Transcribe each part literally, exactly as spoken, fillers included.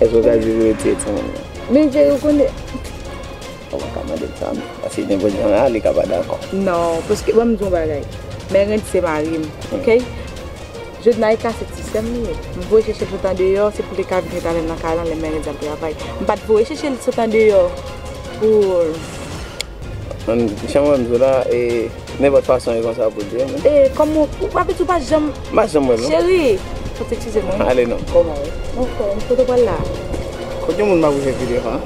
Ou ka di pou retire timoun nan. Men Jerry, ou konnen. Ou pa ka mande m sa, non. Paske nenpòt jan la, li ka pa dakò. Non, paske, ban m di yon bagay. Mèrenn se mari m, ok? Jodi a, e ka se ti sè m li ye. M voye chèche l sot andeyò, se pou li ka vin ret avè m nan kay lan lè Mèrenn al travay. M pa t voye chèche l sot andeyò pou An, jan mwen m di w la, e, nenpòt fason e konsa pou di, men. E, kòman, ou, ou pa janm. M pa janm wè l, non. Cheri, fò w eskize mwen. Ale non. Kòman w ye? Anfòm, kote w pral la? Kot yon moun m ap rive pi devan?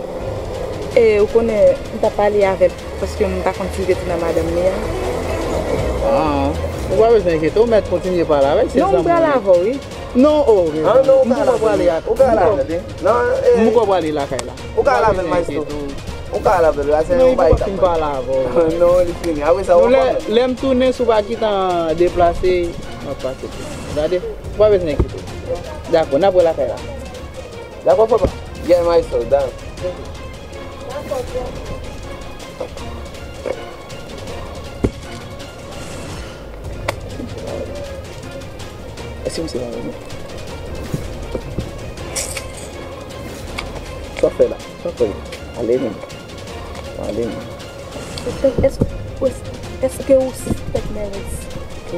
E, ou konnen, m t ap pale avè l, paske m ta konn si l te tounen madanm li a. Ah, ou pa bezwen enkyete w, mèt kontinye pale avè l, se zanmi w. Non, m pral avè w, wi. Non, oh, men. Ah, non, ou ka al avè l. Ou ka al avè l, wi. Non, eh. M poko prale lakay la. Ou ka al avè l, maestro. Ou ka al avè l, la se yon bagay k ap fèt. Non, li fini. Apre sa, w ap wè. Lè m tounen, si w pa gentan deplase, m ap pase pou ou. Gade, ou pa bezwen enkyete w. Dakò, n ap wè lakay la. Dakò, papa. Yeah, maestro, dakò. Èske misye pa renmen? Sa w fè la? Sa w fè la? Ale menm. Ale menm. Èske, èske, èske ou suspèk Mèrenn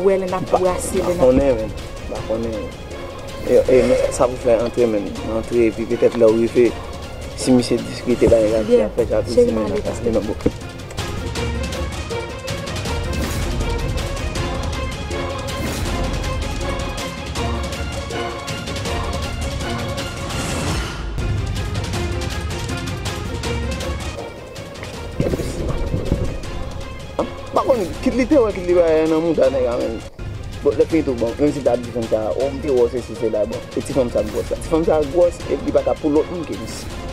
wè lè n ap brase, lè n ap... M pa konnen menm. M pa konnen menm. E, e, men sa, sa pou fè antre menm. Antre, epi petèt lè w rive, si misye diskite, bagay la, misye ap fè jalouzi, men nan kase nan bò. Pa konn, kit li te wè, kit li pa nan mouda nèg la, men. Bon, lè fini tou, bon, menm si ta di fanm sa, oh, m te wè w sesi, sela, bon. E ti fanm sa gwòs la. Ti fanm sa gwòs, e li pa ka pou lòt moun ke misye.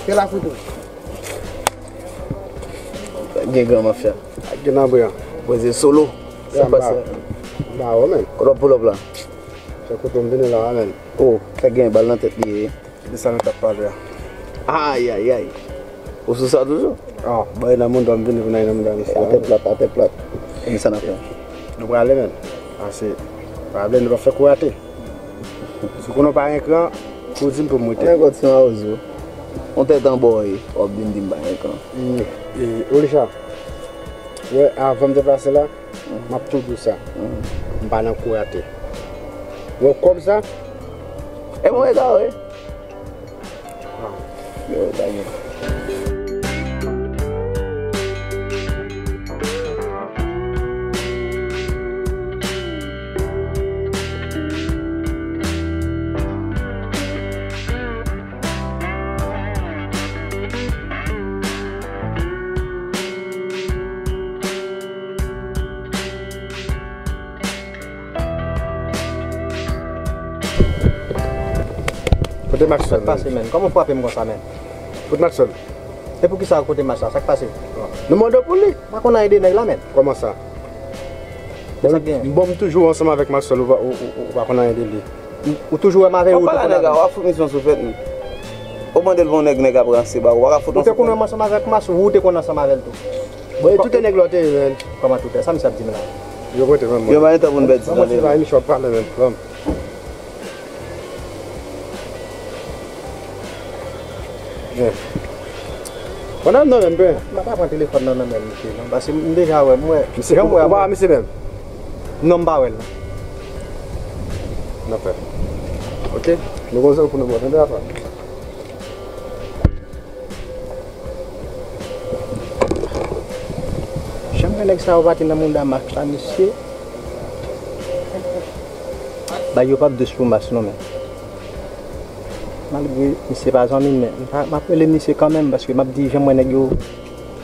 Ke la foto. Gen gran mafya. Ak gen nan bri an. Poze solo. Sa pase. Ba, wè, men. Kote w ap pull up la? Se kote m vini la, men. Oh, sa gen bal nan tèt li ye. Se de sa nou t ap pale a. Ayayay. Ou sou sa toujou? Ah, bay nan moun dòm vini pou n al nan moun dòm isi. Atè plat, atè plat. E sa n ap fè? Nou prale, men. Ase, pa vle, nou pa fè kou rate. Si konnen w pa gen kran, ou di m pou m rete. Nenpòt ti mawozo. On tèt anba w ye, w ap vin di m pa gen kran. E, e, Olisha, wè, avan m deplase la, m ap toujou di w sa. M pa nan kou rate. Wè kòb sa? E mwen egare. Ah. Yo, ta gen. Kote Maxwell, man? Sa k pase, man? Kòman w frape m konsa, man? Kote Maxwell? E poukisa w kote Max la? Sa k pase? Nou mande w pou li. M pa konn anyen de nèg la, man. Kòman sa? Sa k gen? Bon, m toujou ansanm avèk Maxwell, ou pa, ou, ou, ou pa konn anyen de li. Ou toujou wè m avè l, ou toujou konn avè l. W ap fout misyon sou fèt nou. Ou mande l pou yon nèg, nèg ap ranse ba ou. Ou pa ka fout yon sou fèt. Ou te konn wè m ansanm avèk Max, ou te konn ansanm avè l tou. Bon, e tout nèg la w te ye, man. Kòman tout? Sa misye ap di m la? Yo pote menm mwen. Yo pa gen tan pou n pèdi tan. Kòman se la emisyon ap pale, man? Bon. Bon, n al non, men, pen. M pa ka pran telefòn nan nan men misye, non. Paske m deja wè, m wè. Misye, jan m wè, ou pa wè misye menm? Non, m pa wè l, non. N ap fè. Ok? Nou konn sa pou nou fè, tande, apa? Jan m wè nèg sa yo pa te nan mouda Max la, mesye. Bagay yo p ap dous pou Max non, men. Malgre misye pa zanmi m, men m pa, m ap rele misye kanmenm, paske m ap di jan m wè nèg yo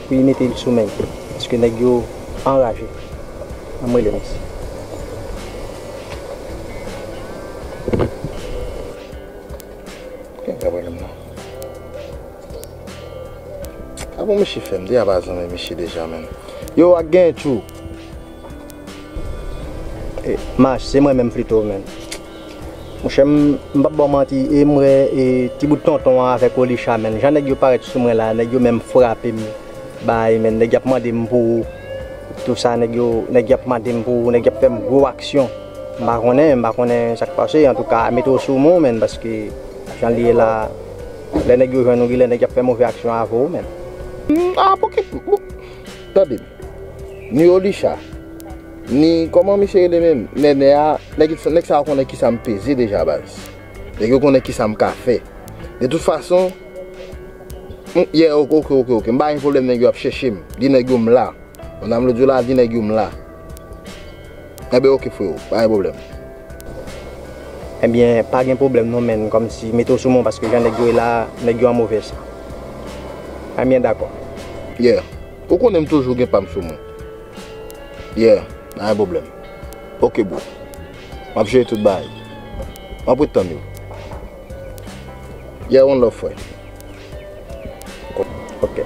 pou yo mete l sou men, paske nèg yo anraje. Ann rele misye. Bon, misye fè m deja pa zanmi misye deja, menn. Yo, ak gen tjou. E, Mach, se mwen menm Flito, menn. Monchè, m m p ap ba w manti, e m wè, e, ti bout tonton an avèk Olisha, menn. Jan nèg yo parèt sou mwen la, nèg yo menm frape m, bay, menn. Nèg y ap mande m pou tou sa, nèg yo, nèg y ap mande m pou, nèg y ap fè m gwo aksyon. M pa konnen, m pa konnen sa k pase. Antouka, mete w sou men w, menn, paske jan l ye la, lè nèg yo jwenn ou, genlè nèg y ap fè move aksyon avè w, menn. Hmm, ah, bon, ki, bon, tande m. Ni Olisha, ni, kòman misye rele menm? Nènè a, nèg, nèg sa yo konnen kisa m peze deja, baz. Nèg yo konnen kisa m ka fè. De tout fason, hmm, yeah, ok, ok, ok, ok. M pa gen pwoblèm nèg yo ap chèche m. Di nèg yo m la. Nan m lòt jou la, di nèg yo m la. Enben, oke, freo, pa gen pwoblèm. Ebyen, pa gen pwoblèm non, menn, kòmsi mete w sou men w, paske jan nèg yo ye la, nèg yo an move san. Ebyen, dakò. Yeah. Ou konnen m toujou gen pa m sou mwen. Yeah, pa gen pwoblèm. Oke, bro. M ap jere tout bagay. M ap ret tann ou. Yeah, one love, frè. Ok.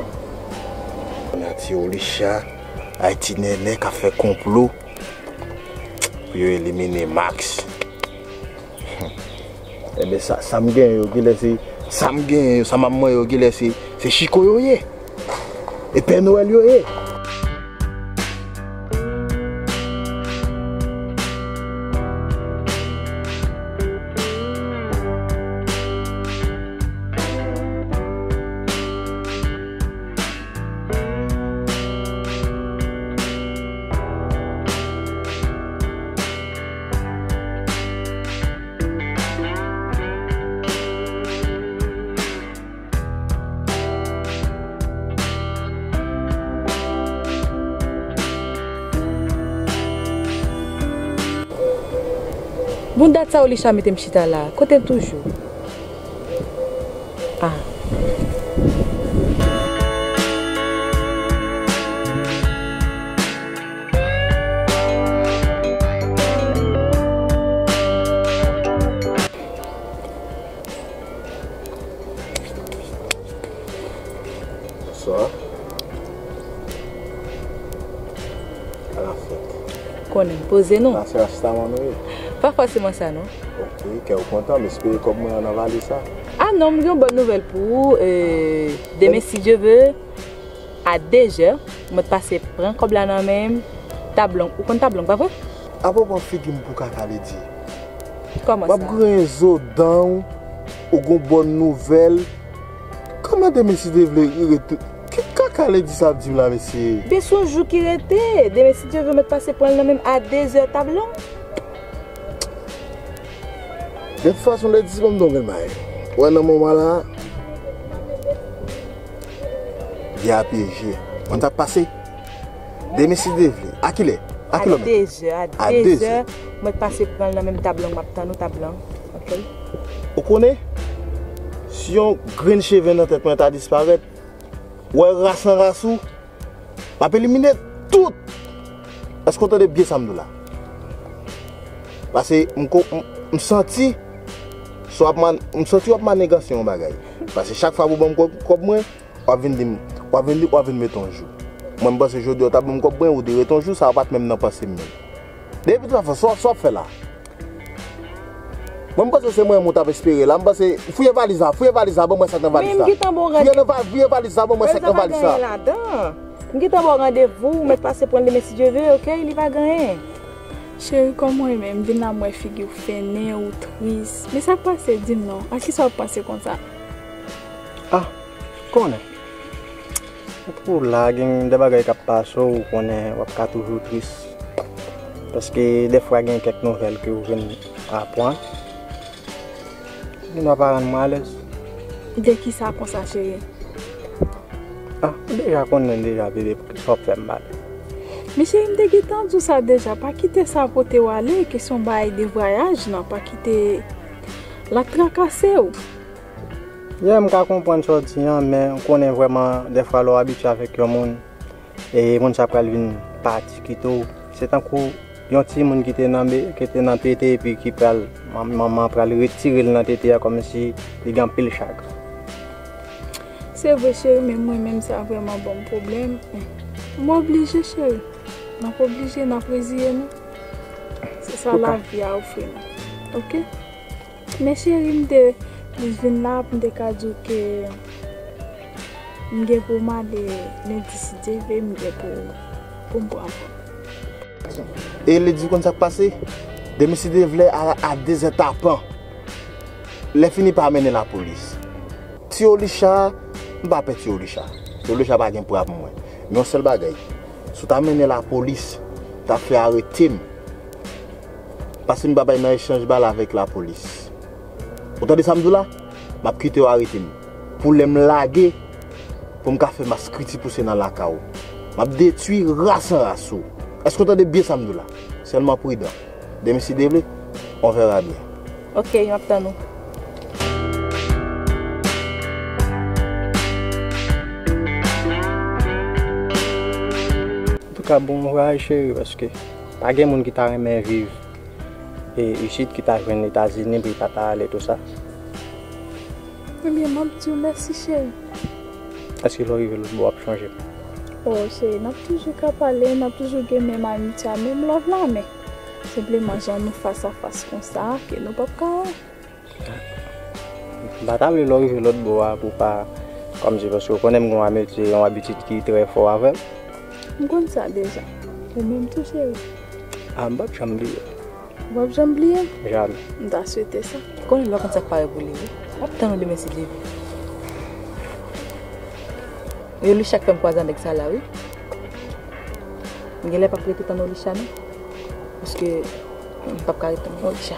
Nati Olisha, Ayiti Nènè k ap fè konplo pou yo elimine Max. Enben, sa, sa m genyen yo, genlè se, sa m genyen yo, sa m ap manyen yo, genlè se, se chiko yo ye. E Pè Nwèl yo ye. Bon, dat sa Olisha mete m chita la. Kote m toujou? Ah. Bonswa. Ala fèt. Konnen, poze non. La se rastaman nou ye. Pa fòseman sa non. Ok, kè w kontan, m espere kòb mwen an nan valiz sa. Ah non, m gen yon bòn nouvèl pou ou. Euh, demen, si Dye ve, a dezè, mwen t pase pran kòb la nan men m. Tablong, ou konn Tablong, pa vre? Apa w pran figi m pou kaka ledi? Kòman sa? W ap griyen zo dan w, ou gon bòn nouvèl. Kòman demen si Dye vle rete? Ki kaka ledi sa ap di m la, mesye? Byen, se yon jou ki rete. Demen si Dye ve, mwen t pase pran l nan men m a dezè, Tablong. De tout fason, ledi, ban m di w yon grenn bagay. Ou wè nan moman la, vye a pyeje. Mwen t ap pase. Demen si Dye vle. A kilè? A kilomèt? A dezè, a dezè. Mwen t pase pran l nan men m, Tablong, m ap tann ou, Tablong. Ok? Ou konnen, si yon grenn cheve nan tèt mwen ta disparèt, wè ras an ras ou, m ap elimine tout. Èske w tande byen sa m di w la? Pase m ko-, m, m santi si w ap man-, m santi w ap maniganse yon bagay. Pase chak fwa pou ban m kòb, kòb mwen, w ap vin di m, w ap vin di, w ap vin met yon jou. Mwen m panse jodi a w ta ban m kòb mwen, ou te ret yon jou, sa a pa t menm nan panse m menm. Depi tout fason, sa w ap, sa w ap fè la? Mwen, m panse se mwen ou t ap espere la. M panse, fouye valiz la, fouye valiz la, ban mwen sa k nan valiz la. Men m gentan ba w randevou. Fouye nan va-, fouye valiz la, ban mwen sa k nan valiz la. Valiz la pa gen anyen ladan. M gentan ba w randevou, ou mèt pase pran l demen si Dye ve, ok? Li pa gen anyen. Cheri, kòman w ye menm? M vin la, m wè figi w fennen, ou tris. Men sa k pase, di m non. A kisa w ap panse konsa? Ah, konnen. Ou la, gen de bagay k ap pase w, ou konnen w ap ka toujou tris. Paske defwa gen kèk nouvèl ke w vin aprann. Vin pa rann mwen alèz. De kisa konsa, cheri? Ah, ou deja konnen deja, bebe, sa w ap fè m pale. Men cheri, m te gentan di w sa deja, pa kite sa pote w ale, kesyon bagay de vwayaj nan, pa kite l ap trakase w. Yeah, m ka konprann sa w di an, men ou konnen vrèman, dèfwa lè w abitye avèk yon moun, e moun sa pral vin pati kite w. Se tankou yon timoun ki te nan be-, ki te nan tete epi ki pral, man-, manman an pral retire l nan tete a kòmsi li gen anpil chagren. Se vre, cheri, men mwen menm, sa vrèman ban m pwoblèm. M oblije, cheri. N ap oblije, n ap reziye nou. Se sa lavi a ofri nou. Oke? Men cheri, m te plis vin la, m te ka di w ke m gen pou m ale lendi, si Dye vle, m gen pou, pou m pran pou m. E lendi, konn sa k pase? Demen, si Dye vle, a, a de zè tapan. Lè fini, pa mennen lapolis. Ti Olicha, m pa pè Ti Olicha. Ti Olicha pa gen pwa pou mwen. Men yon sèl bagay, si w ta mennen lapolis, ta fè arete m. Paske m pa bay nan echanj bal avèk lapolis. Ou tande sa m di w la? M ap kite w arete m. Pou lè m lage, pou m ka fè maskriti pouse nan lakay ou. M ap detwi ras an ras ou. Èske w tande byen sa m di w la? Sèlman pridan. Demen, si Dye vle, on verra bien. Ok, m ap tann ou. Antouka, bon vwayaj, cheri, paske pa gen moun ki ta renmen viv e isit, ki ta jwenn Etazini, pou li pa ta ale, tou sa. Ebyen, m ap di w mèsi, cheri. Èske lè w rive lòt bò, w ap chonje m? O, cheri, n ap toujou ka pale, n ap toujou gen menm amitye a, menm love la, men senpleman jan nou fas a fas konsa, ke nou p ap ka. M pa ta vle lè w rive lòt bò a, pou w pa, kòmsi, paske w konnen m gen yon amitye, yon abitid ki trè fò avè w. M konn sa deja. Ou menm tou, cheri. A, m p ap janm bliye w. W ap janm bliye m? Jamè. M ta swete sa. Konnen lè w konn sa k pare pou li, wi. M ap tann ou demen, si Dye vle. E Olicha k fè m kwaze a nèg sa la, wi. M genlè p ap rete tann Olicha, non. Paske m p ap ka rete tann Olicha.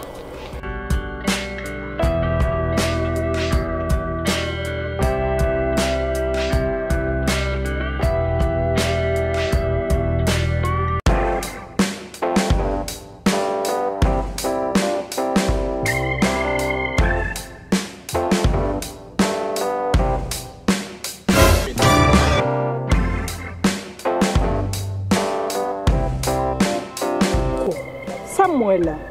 Sa m wè la?